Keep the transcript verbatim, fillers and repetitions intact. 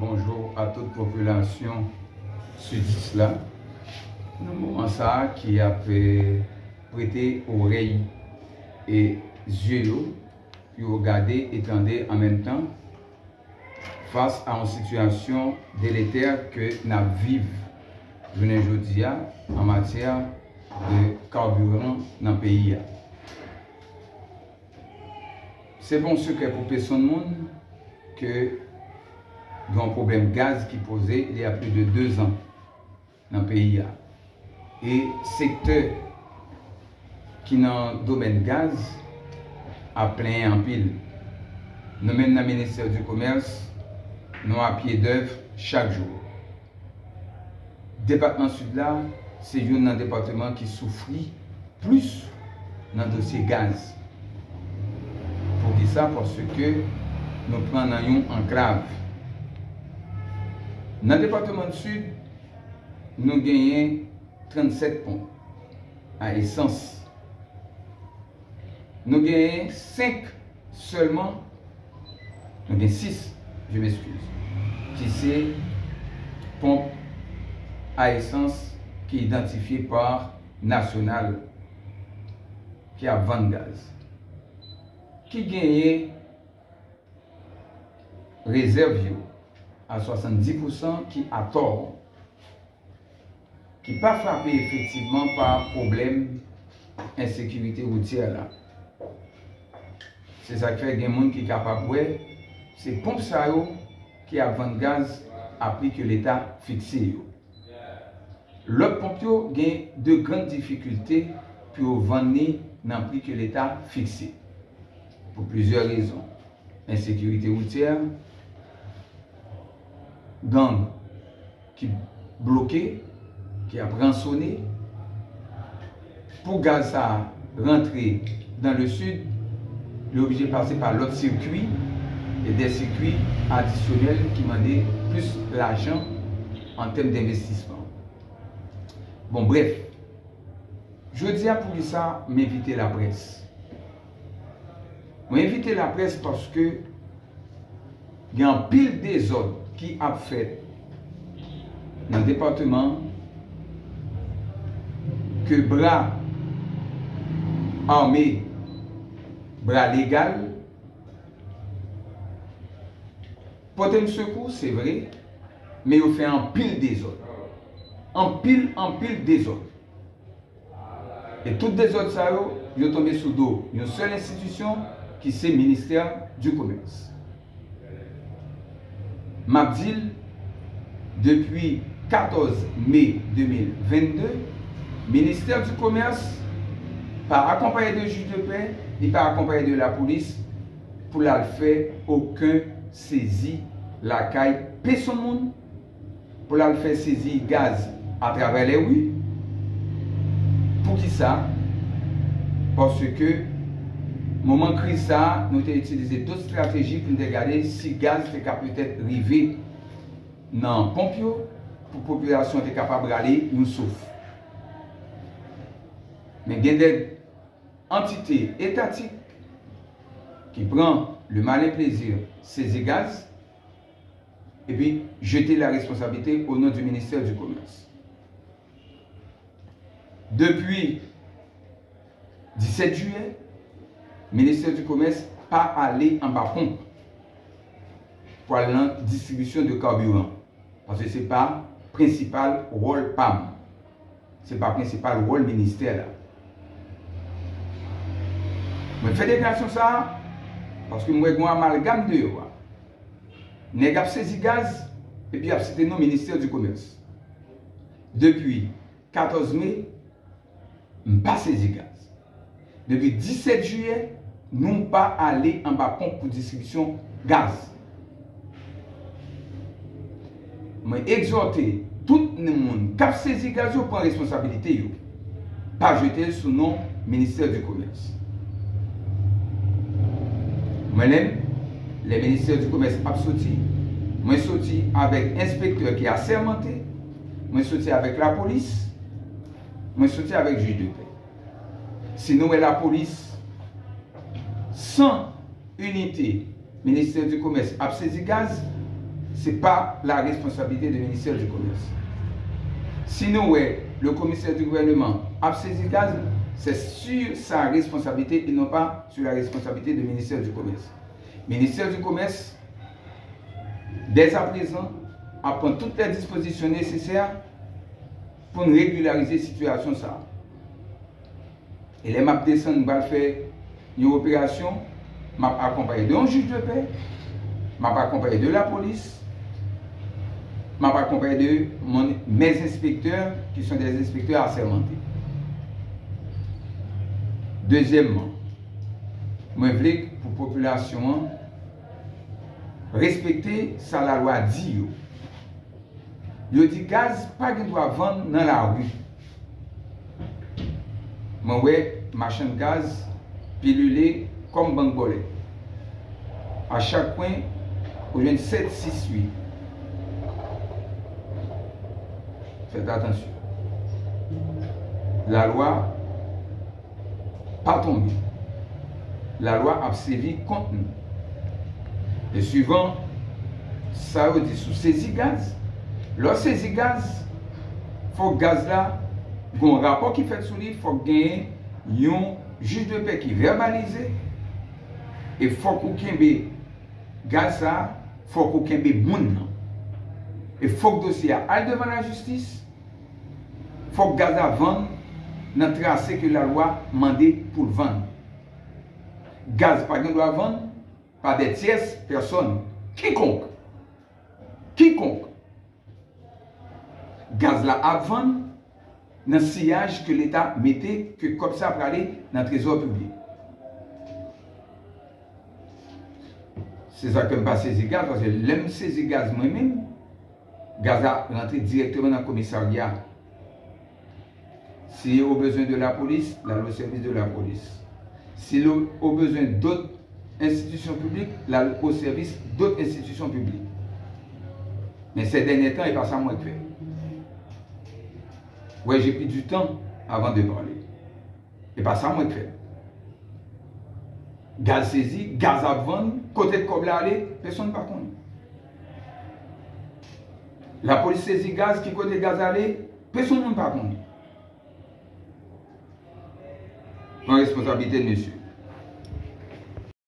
Bonjou a tout popilasyon sidis la. Nan moman sa a ki ap, eh, prete orèy e zye yo pou yo gade e tande an menm tan fas a yon sitiyasyon deletè ke n ap viv jounen jodi a an matyè de kabiran nan peyi a. Se pa yon sekrè pou pèsonn moun ke gen yon pwoblèm gaz ki poze il y a plus de deux ans nan peyi a. E sektè ki nan domèn gaz ap plenyen anpil. Nou menm nan Ministè di Komès, nou a pye dèv chak jou. Depatman Sid la se youn nan depatman ki soufri plis nan dosye gaz. Poukisa? Paske nou pran nan yon anklav. Nan depatman Sid, nou genyen trannsèt ponp a esans. Nou genyen senk sèlman, nou gen sis, je m'excuse, ki se ponp a esans ki idantifye pa Nasyonal ki ap vann gaz, ki genyen rezèv yo a swasanndis pousan ki atò, ki pa frape efektivman pa pwoblèm ensekirite woutyè la. Se sa k fè gen moun ki kapab wè se ponp sa yo ki ap vann gaz a pri ke Leta fikse yo. Lòt ponp yo gen de grann difikilte pou yo vann li nan pri ke Leta fikse, pou plizyè rezon. Ensekirite woutyè, gang ki bloke, ki ap ransone. Pou gaz sa a rantre dans le sud, li oblije pase pa lòt sikwi e de sikwi adisyonèl ki mande plis lajan an tèm denvestisman. Bon, brèf, jodi a, poukisa m envite laprès? Mwen envite laprès paske gen anpil dezòd ki ap fèt nan depatman ke bra ame, bra legal, pote m sekou, se vre, men yo fè anpil dezòd. Anpil, anpil dezòd. E tout dezòd sa yo, yo tonbe sou do yon sèl enstitisyon ki se Ministè di Komès. M ap di l, depi katòz me de mil vennde, Ministè di Komès pa akonpaye de jij de pè, li pa akonpaye de lapolis pou l al fè okenn sezi lakay pèsonn moun, pou l al fè sezi gaz atravè lè ri. Poukisa? Paske moman kriz sa a, nou te itilize dòt estrateji pou n te gade si gaz te ka petèt rive nan ponp yo, pou popilasyon te kapab rale yon souf. Men gen de antite etatik ki pran le malin plezi sezi gaz, epi jete la responsabilité au nom du ministère du Commerce. Depi disèt jiyè, Ministè di Komès pa ale anba ponp pou al nan distribisyon de kabiran, paske se pa prensipal wòl pa m. Se pa prensipal wòl ministè la. Mwen fè deklarasyon sa a paske m wè gen yon amalgam deyò a. Nèg ap sezi gaz, epi y ap site non Ministè di Komès. Depi katòz me, m pa sezi gaz. Depi disèt jiyè, nou pa ale anba ponp pou distribisyon gaz. Mwen egzòte tout moun k ap sezi gaz yo pran responsabilite yo. Pa jete l sou non Ministè di Komès. Mwen menm, lè Ministè di Komès ap soti, mwen soti avèk enspektè ki asèmante, mwen soti avèk lapolis, mwen soti avèk jij de pè. Si nou wè lapolis san inite Ministè di Komès ap sezi gaz, C'est pas la responsabilité du ministère du Commerce. Si nou wè le commissaire du gouvernement ap sezi gaz, c'est sur sa responsabilité et non pas sur la responsabilité du ministère du Commerce. Ministère du Commerce, dès à présent, ap pran tout lè dispozisyon nesesè pou n regilarizé sitiyasyon sa a. E lè m ap desann, m pral fè yon operasyon, m ap akonpaye de yon jij de pè, m ap akonpaye de lapolis, m ap akonpaye de mon, mes inspecteurs, qui sont des inspecteurs assermentés. Dezyèmman, mwen vle pou popilasyon an respekte sa lalwa di yo. Yo di gaz pa gen dwa vann nan lari. Mwen wè machann gaz pilile kòm bank bòlèt. A chak kwen, ou jwenn sèt, sis, uit. Fèt atansyon. Lalwa pa tonbe. Lalwa ap sèvi kont nou. E swivan sa yo di sou sezi gaz, lè w sezi gaz, fòk gaz la gen yon rapò ki fèt sou li, fòk genyen yon jij de pè ki vèbalize, e fòk ou kenbe gaz sa a, fòk ou kenbe moun nan. E fòk dosye a al devan lajistis, fòk gaz la vann nan trase ke lalwa mande pou l vann. Gaz pa gen dwa vann pa dè tyès pèsòn, kikonk, kikonk. Gaz la ap vann nan siyaj ke Leta mete ke kòb sa prale nan trezò piblik. Se sa ke m pa sezi gaz, paske lè m sezi gaz mwen menm, gaz la rantre dirèkteman nan komisarya. Si yo bezwen de lapolis, l al o sèvis de lapolis. Si yo bezwen dòt enstitisyon piblik, l al o sèvis dòt enstitisyon piblik. Men sè dènye tan, e pa sa mwen k fè. Wè, j'ai pris du temps avant de parler. E pa sa mwen k fè. Gaz sezi, gaz ap vann, kote kòb la ale, pèsonn pa konnen. Lapolis sezi gaz, ki kote gaz ale, pèsonn moun pa konnen. Pran responsablite, mesye.